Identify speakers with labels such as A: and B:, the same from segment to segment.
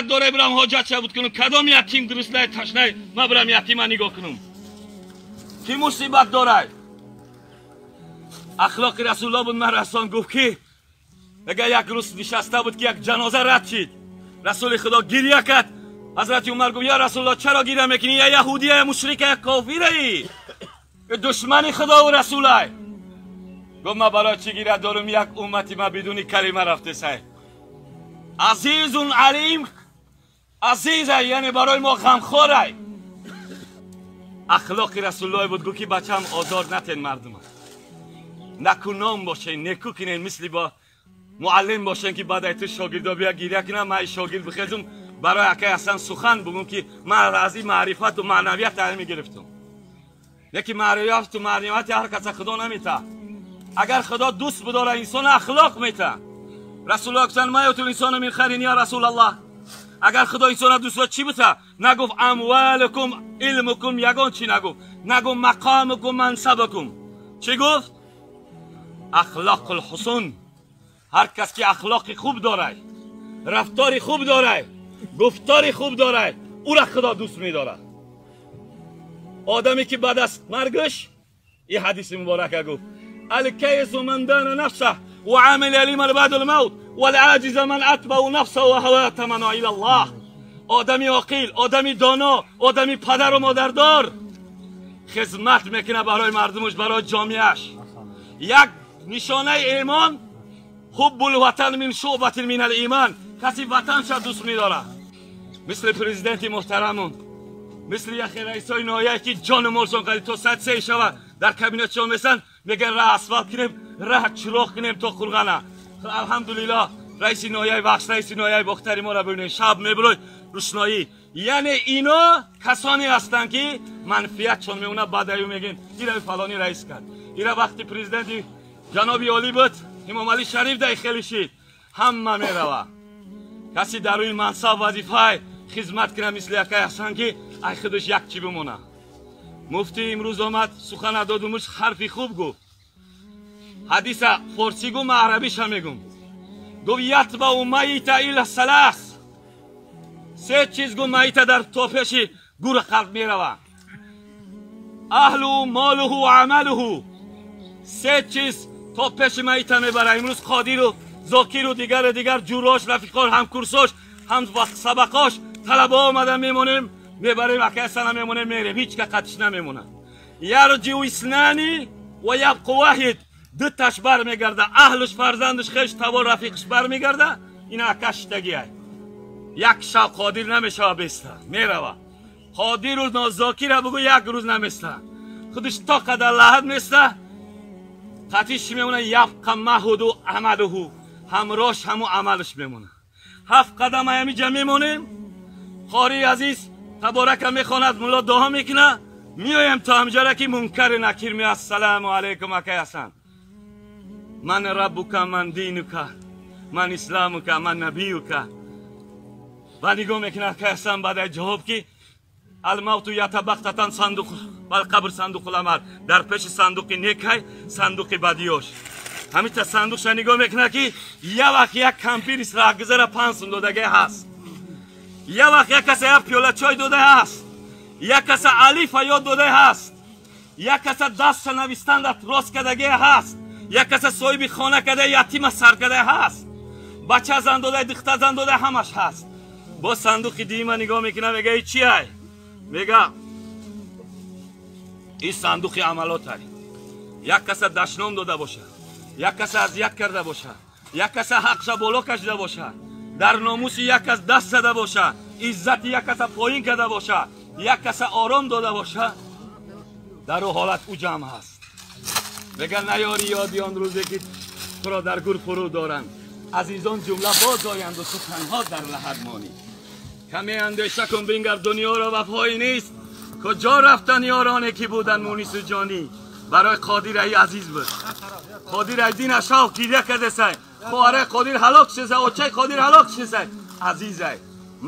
A: ҳоҷат дора бирам ҳоҷат шабуд кунам? Кадом ятим гуруснай, ташнай, ман бирам ятима нигоҳ кунам? Ки мусибат дорай? Ахлоқи Расулулло буд. Ман расон гуфт ки мега як рӯз нишаста буд ки як ҷаноза рад шид. Расули Худо гиря кард. Ҳазрати Умар гуфт: «Я Расулулло, чаро гиря мекунӣ? Я яҳудия, я мушрика, я кофираи, душмани Худову расулай». Гуфт: «Ман барои чӣ гиря дорум? Як уммати ма бидуни калима рафтесай. Азизун алим азизай, яъне барои мо ғамхорай». Ахлоқи Расулуллоҳ буд. Гуфт ки бачаам, озор натен мардума, накуном бошен, неку кинен, мисли бо муаллим бошен ки баъд ай ту шогирдо бия гиря кунам, ман шогирд бихезум, барои акай Ҳасан сухан бугум ки ман аз ин маърифату маънавият таълим гирифтум. Яки маърифату маънавияти ҳар каса Худо намета. Агар Худо дӯст бидора инсон, ахлоқ мета. Расулуллоҳ гуфтанд: «ما يؤت الإنسان من خير يا رسول الله». Агар Худо инсона дӯст дорад, чӣ бута? Нагуфт أموالكم، علمكم, ягон чӣ нагуфт, нагуфт مقامكم، منصبكم. Чӣ гуфт? أخلاق الحسن. Ҳар кас ки ахлоқи хуб дорад, рафтори хуб дорад, гуфтори хуб дорад, ӯра Худо дӯст медорад. Одаме ки баъд аз маргаш, ин ҳадиси муборака гуфт: الكيس من دان نفسه وعمل لما بعد الموت والعاجز من أتبع نفسه وهواه تمنى إلى الله. Одами оқил, одами доно, одами падару модардор хизмат мекунад барои мардумаш, барои ҷомеаш. Як нишонаи имон: حب الوطن من شعبة من الإيمان. Каси ватанша дӯст медорад, мисли президенти муҳтарамон, мисли яхе раисои ноҳия ки ҷону молшон қади то соат 3 шава дар кабинетшон месанд, мегӯян раҳ асфалт кунем, раҳ чироғ кунем то Қурғана. Алҳамдулиллоҳ, раиси ноҳияи Вахш, раиси ноҳияи Бохтари моро бибинед, шаб мебурой, рӯшноӣ. Яъне ино касоне ҳастанд ки манфиатшон мемонад. Баъд аю мегӯем: «Ира фалонӣ раис кард». Ира вақти президенти ҷаноби олӣ буд, Имомалӣ Шариф дай хеле шид, ҳама мерава. Каси дар рӯи мансаб, вазифай хизмат кунад, мисли акай Ҳасан, ки ай худаш як чӣ бимона. Муфтӣ имрӯз омад, сухана додумуш, ҳарфи хуб гуфт. Ҳадиса форсӣ гум, арабиша мегум. Гуфт: يتبع الميت إلا ثلاث. Се чиз, гум, майита дар то пеши гур қалб мерава: أهله، ماله، عمله. Се чиз то пеши майита мебара. Имрӯз Қодиру Зокиру дигару дигар ҷурош, рафиқош, ҳамкурсош, ҳам сабақош, талаба омада мемонем, мебарем, акай Ҳасана мемонем, мерем, ҳеҷ ка қатиш намемонад. يرجع اثنان ويبقى واحد. Дуташ бармегарда: аҳлуш, фарзандуш, хеш табор, рафиқш бармегарда, ина акаштагиай. Як шаб Қодир намешава беста, мерава. Қодиру Нозокира бугӯ, як рӯз наместа, худаш то қадар лаҳат места, қатиш мемона. يبقى معه عمله. Ҳамрош ҳаму амалш мемона. Ҳафт қадам ҳамиҷа мемонем. Қори азиз таборака мехонад, мулло дуо мекуна, меоем то ҳамҷара ки Мункари Накир ме: «Ассалому алайкум, акай Ҳасан, من ربك، من دينك، من إسلامك، من نبيك». Ва нигоҳ мекунад акай Ҳасан, баъд ҷавоб ки الموت يأتي بغتة, صندوق والقبر صندوق العمل. Дар пеши сандуқи некай, сандуқи бадиёш. Ҳамита сандуқша нигоҳ мекунад ки як вақт як кампири раҳгузара 5 сум додагӣ ҳаст, як вақт як каса як пиёла чой дода ҳаст, як каса алифа ёд дода ҳаст, як каса дастша навистанда рост кардагӣ ҳаст, як каса соҳиби хона карда, ятима сар карда ҳаст, бача зан дода, духтар зан дода, ҳамаш ҳаст. Бо сандуқи дима нигоҳ мекунад, мега: «И чи ай?» Мега: «И сандуқи амалотай». Як каса дашном дода бошад, як каса азият карда бошад, як каса ҳақша боло кашида бошад, дар номуси як кас даст зада бошад, иззати як каса поин карда бошад, як каса ором дода бошад, дар ӯ ҳолат ӯ ҷамъ ҳаст. Мега: «Наёри ёди он рӯзе ки туро дар гур фурӯ доранд, азизон ҷумла боз оянду ту танҳо дар лаҳад монӣ. Каме андеша кун, бингар, дунёро вафое нест, куҷо рафтан ёроне ки буданд мунису ҷонӣ». Барои Қодир ай азиз буд. Қодир ай дина шав гиря кардесай, хоҳараи Қодир ҳалок шесай, очаи Қодир ҳалок шесай. Азизай,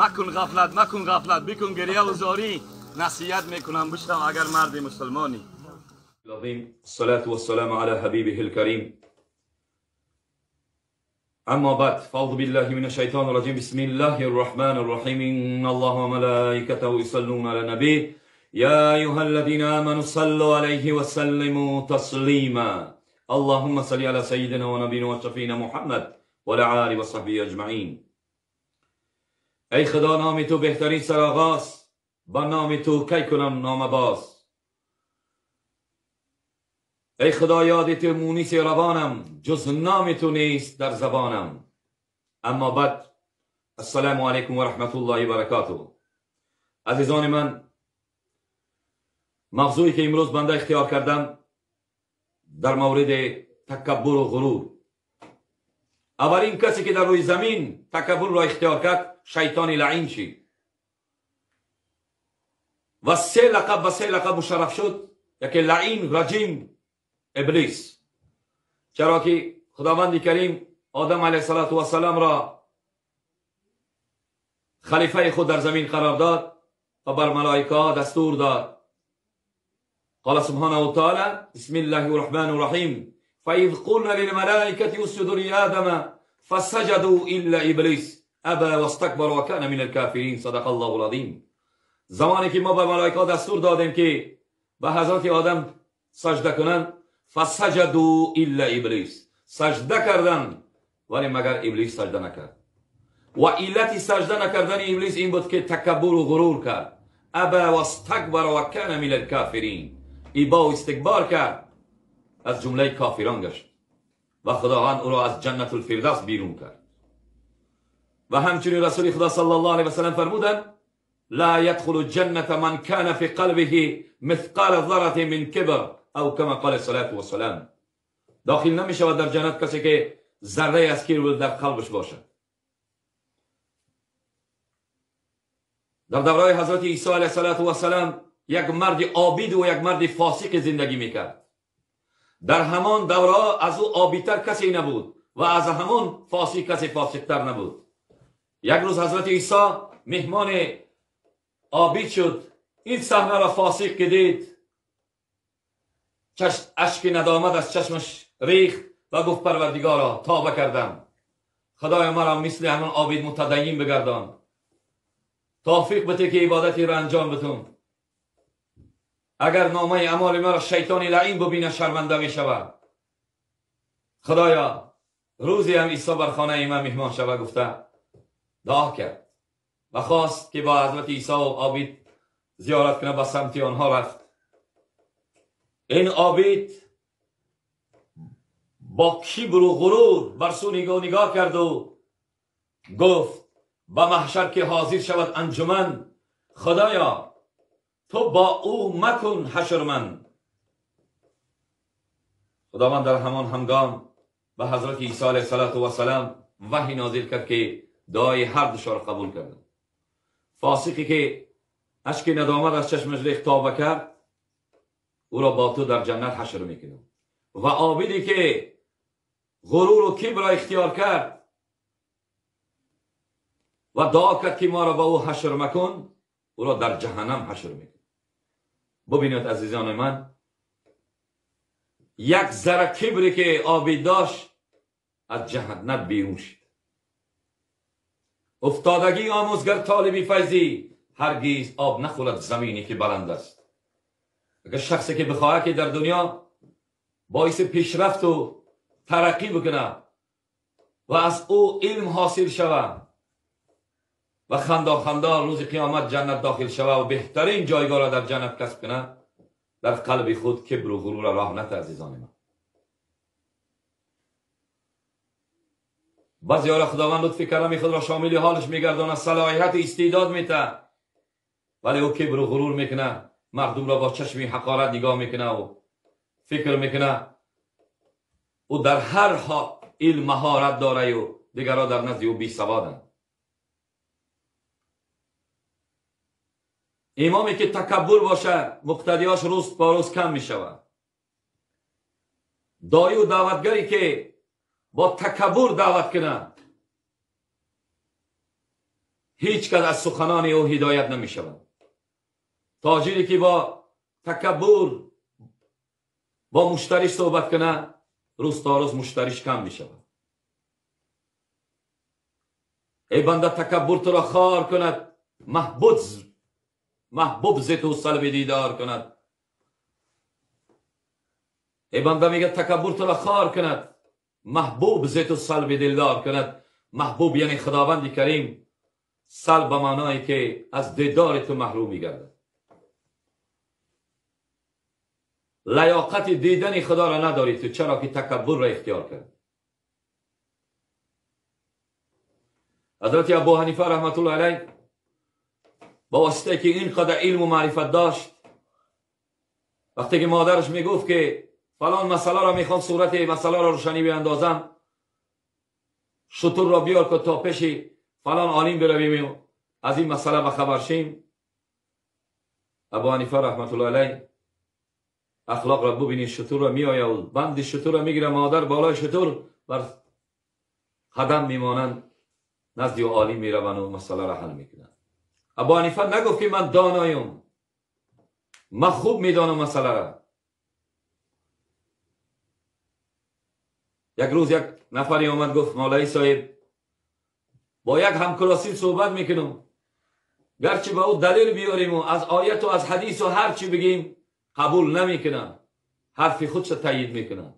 A: макун ғафлат, макун ғафлат, бикун гиряву зорӣ. Насиҳат мекунам, бишнав, агар марди мусулмонӣ.
B: العظيم، الصلاة والسلام على حبيبه الكريم.
A: اما بعد، فاعوذ بالله من الشیطان الرجیم. بسم الله الرحمن الرحیم. ان الله وملائكته يصلون على النبي یا ایها الذين آمنوا صلوا علیه وسلموا تسلیما. اللهم صل على سیدنا و نبینا و شفینا محمد و علی آله و صحبه اجمعین. ای خدا، نام تو بهترین سرآغاز، با نام تو کی کنم نام باز. ای خدا، یاد تو مونس روانم، جز نام تو نیست در زبانم. اما بعد، السلام علیکم و رحمت الله و برکاته. عزیزان من، موضوعی که امروز بنده اختیار کردم در مورد تکبر و غرور. اولین کسی که در روی زمین تکبر را اختیار کرد شیطان لعین شد و سه لقب و سه لقب مشرف شد، یکی لعین، رجیم، ابلیس. چرا که خداوند کریم آدم علیه السلام را خلیفه خود در زمین قرار داد و بر ملائکه دستور داد. قال سبحانه وتعالى: بسم الله الرحمن الرحیم، فإذ قلنا للملائكة اسجدوا لآدم فسجدوا إلا إبلیس أبى واستكبر وكان من الكافرین. صدق الله العظیم. زمانی که ما به ملائکه دستور دادیم که به حضرت آدم سجده کنند، فسجدوا إلا إبلیس، سجده کردن، ولی مگر ابلیس سجده نکرد. و علت سجده نکردن ابلیس این بود که تکبر و غرور کرد. أبى واستكبر وكان من الكافرین. ابا و استکبار کرد، از جمله کافران گشت و خداوند او را از جنت الفردوس بیرون کرد. و همچنین رسول خدا صلی الله علیه و سلم فرمودند: لا يدخل الجنة من كان في قلبه مثقال ذرة من کبر، او کما قال الصلاة والسلام. داخل نمی شود در جنت کسی که ذره از کبر در قلبش باشد. در دوره حضرت عیسی علیه السلام یک مرد عابد و یک مرد فاسق زندگی میکرد. در همان دوره از او عابدتر کسی نبود و از همان فاسق کسی فاسقتر نبود. یک روز حضرت عیسی مهمان عابد شد. این صحنه را فاسق که دید، اشک ندامت از چشمش ریخت و گفت: پروردگارا، توبه کردم، خدای مرا مثل همان عابد متدین بگردان، توفیق بده که عبادتی را انجام بدم. اگر نامه اعمال مرا شیطان لعین ببینه شرمنده می شود. خدایا روزی هم عیسی بر خانه من مهمان شود. گفته دعا کرد و خواست که با حضرت عیسی و عابد زیارت کنه. به سمت آنها رفت. این عابد با کبر و غرور بر سو نگاه کرد و گفت: به محشر که حاضر شود انجمن، خدایا تو با او مکن حشر من. خداوند در همان هنگام به حضرت عیسی علیه السلام وحی نازل کرد که دعای هر دو را قبول کرد. فاسقی که اشک ندامت از چشمش ریخت توبه کرد، او را با تو در جنت حشر میکنم. و عابدی که غرور و کبر را اختیار کرد و دعا کرد که ما را با او حشر مکن، او را در جهنم حشر میکنه. ببینید عزیزان من، یک ذره کبری که عابد داشت از جهنم بیرون شد. افتادگی آموزگر طالبی فیضی، هرگز آب نخورد زمینی که بلند است. اگر شخصی که بخواهد که در دنیا باعث پیشرفت و ترقی بکنه و از او علم حاصل شود و خندا خندا روز قیامت جنت داخل شود و بهترین جایگاه را در جنت کسب کنه، در قلب خود کبر و غرور را راه نده. عزیزان من، بعضی ها را خداوند لطف کرم خود را شامل حالش میگردانه، صلاحیت استعداد میته، ولی او کبر و غرور میکنه، مردم را با چشم حقارت نگاه میکنه و فکر میکنه او در هر علم مهارت داره و دیگرها در نزد او بی سوادند. امامی که تکبر باشه مقتدیاش روز با روز کم میشود. دایی و دعوتگری که با تکبر دعوت کنه هیچ کس از سخنان او هدایت نمی شود. تاجری که با تکبر با مشتریش صحبت کنه روز تا روز مشتریش کم می شود. ای بنده تکبر تو را خار کند، محبوب ز تو سلب دیدار کند. ای بنده میگه تکبر تو را خار کند، محبوب ز تو سلب دلدار کند. محبوب یعنی خداوند کریم، سلب به معنایی که از دیدار تو محروم میگردد. لیاقت دیدن خدا را نداری تو، چرا که تکبر را اختیار کرد. حضرت ابو حنیفه رحمت الله علیه با واسطه که اینقدر علم و معرفت داشت، وقتی که مادرش میگفت که فلان مسئله را میخوام صورت مسئله را روشنی بیاندازم، شتر را بیار که تا پیش فلان عالم برویم از این مسئله به خبر شیم، ابو حنیفه رحمت الله علیه اخلاق را ببینید، شتر را میآید و بند شتر را میگیره، مادر بالای شتر بر قدم میمانند، نزد عالم میروند و مسئله را حل میکنند. ابو حنیفه نگفت که من دانایم، من خوب میدانم مسئله را. یک روز یک نفری آمد گفت مولوی صاحب با یک همکلاسی صحبت میکنم، گرچه با او دلیل بیاریم و از آیت و از حدیث و هر چی بگیم قبول نمیکنه، حرف خودش تایید میکنه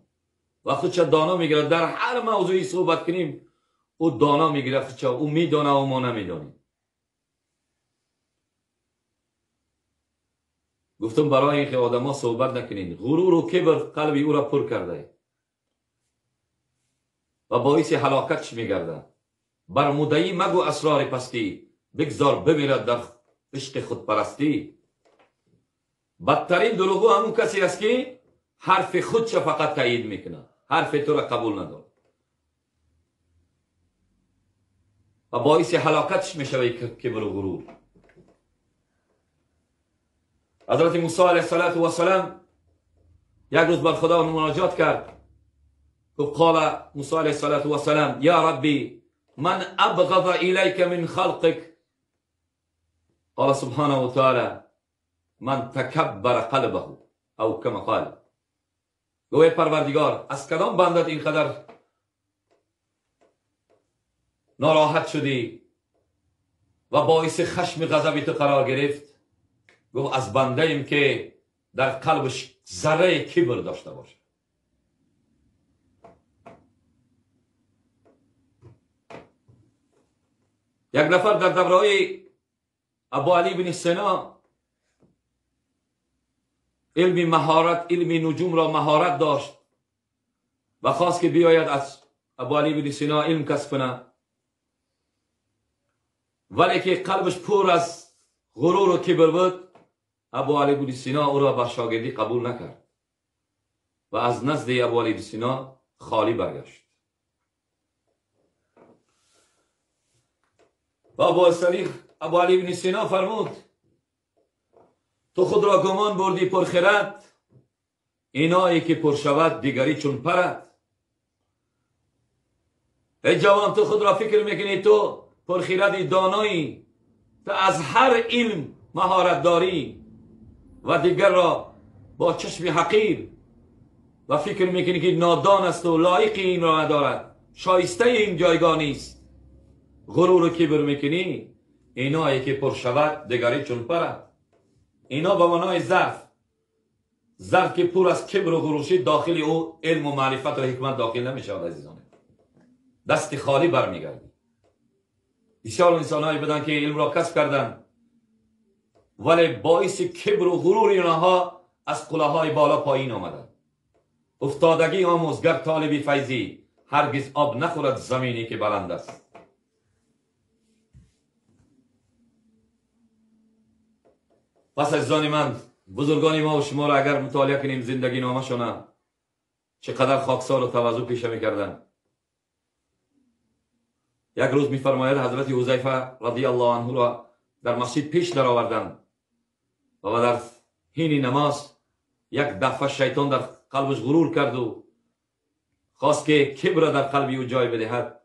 A: و خودش دانا میگیره. در هر موضوعی صحبت کنیم او دانا میگیره خودش، او میدانه و ما نمیدانیم. گفتم برای اینکه آدما صحبت نکنین، غرور و کبر قلبی او را پر کرده و باعث هلاکتش میگرده. بر مدعی مگو اسرار پستی، بگذار بمیرد در عشق خودپرستی. بدترین دروغو همون کسی است که حرف خودش فقط تایید میکنه، حرف تو را قبول نداره و باعث هلاکتش میشوه کبر و غرور. حضرت موسی علیه السلام یک روز بر خدا مناجات کرد. قال موسی علیه السلام یا ربی من ابغض الیک من خلقک؟ قال سبحانه وتعالى من تکبر قلبه او کما قال. گوی پروردگار از کدام بندت اینقدر ناراحت شدی و باعث خشم غضب تو قرار گرفت؟ گفت از بنده ایم که در قلبش ذره کبر داشته باشه. یک نفر در دوره‌های ابو علی بن سینا علم مهارت، علم نجوم را مهارت داشت و خواست که بیاید از ابو علی بن سینا علم کسب کنه، ولی که قلبش پر از غرور و کبر بود، ابو علی بن سینا او را به شاگردی قبول نکرد و از نزد ابو علی بن سینا خالی برگشت. و ابو علی بن سینا فرمود تو خود را گمان بردی پرخرد، اینایی که پر شود دیگری چون پرد. ای جوان تو خود را فکر میکنی تو پرخردی دانایی، تو از هر علم مهارت داری و دیگر را با چشم حقیر و فکر میکنی که نادان است و لایق این را ندارد، شایسته این جایگاه نیست، غرور و کبر میکنی. اینایی که پر شود دیگری چون پرد. اینا به معنای ظرف، ظرف که پر از کبر و غرور شد داخل او علم و معرفت و حکمت داخل نمیشود. عزیزان دست خالی برمیگردی. بسیار انسانهایی بودن که علم را کسب کردند ولی باعث کبر و غرور اینها از قله های بالا پایین آمدند. افتادگی آموز گر طالبی فیضی، هرگز آب نخورد زمینی که بلند است. پس عزیزان من، بزرگان ما و شما را اگر مطالعه کنیم زندگی نامشان چقدر خاکسار و تواضع پیشه میکردند. یک روز میفرماید حضرت حذیفه رضی الله عنه را در مسجد پیش درآوردند و در حین نماز یک دفعه شیطان در قلبش غرور کرد و خواست که کبر را در قلب او جای بدهد.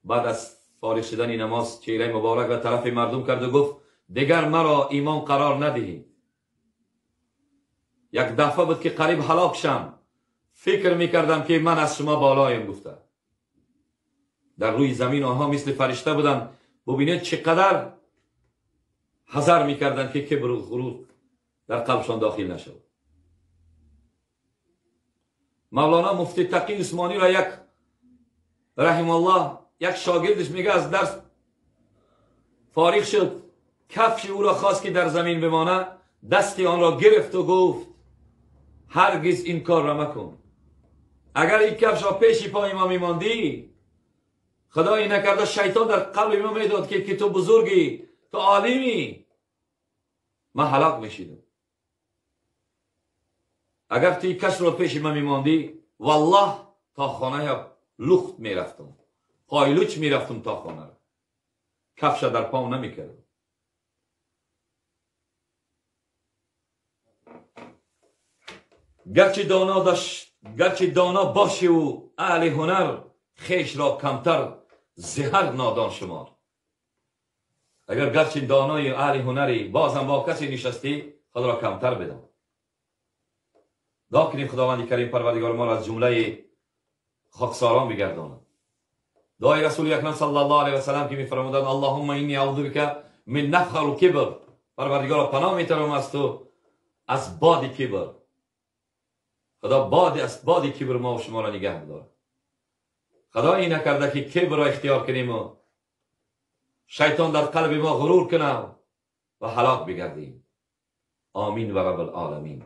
A: بعد از فارغ شدن نماز چهره مبارک را طرف مردم کرد و گفت دیگر مرا ایمان قرار ندهید. یک دفعه بود که قریب هلاک شم، فکر میکردم که من از شما بالایم. گفته در روی زمین آنها مثل فرشته بودند، ببینید چقدر حذر میکردند که کبر و غرور در قلبشان داخل نشود. مولانا مفتی تقی عثمانی را یک رحم الله یک شاگردش میگه از درس فارغ شد، کفش او را خواست که در زمین بمانه، دستی آن را گرفت و گفت هرگز این کار را مکن. اگر این کفش را پیش پای ما میماندی، خدایی نکرده شیطان در قلب ما میداد که تو بزرگی، تو عالمی، من هلاک میشیدم. اگر تو این کفش را پیش ما میماندی، والله تا خانه لخت میرفتم، پایلوچ میرفتم تا خانه، کفش در پام نمیکردم. گرچه دانا باشی و اهل هنر، خیش را کمتر زهر نادان شمار. اگر گرچه دانای اهل هنری، بازم با کسی نشستی، خود را کمتر بدان. دعا کنیم خداوند کریم پروردگار ما را از جمله خاکساران بگرداند. دعای رسول اکرم صلی الله علیه و سلم که میفرمودند اللهم انی اعوذ بک من نفخ الکبر، پروردگارا پناه میطلبم از تو از باد کبر. خدا باد از باد کبر ما و شما را نگه بدارد. خدا این نکرده که کبر را اختیار کنیم و شیطان در قلب ما غرور کنه و هلاک بگردیم. آمین و رب العالمین.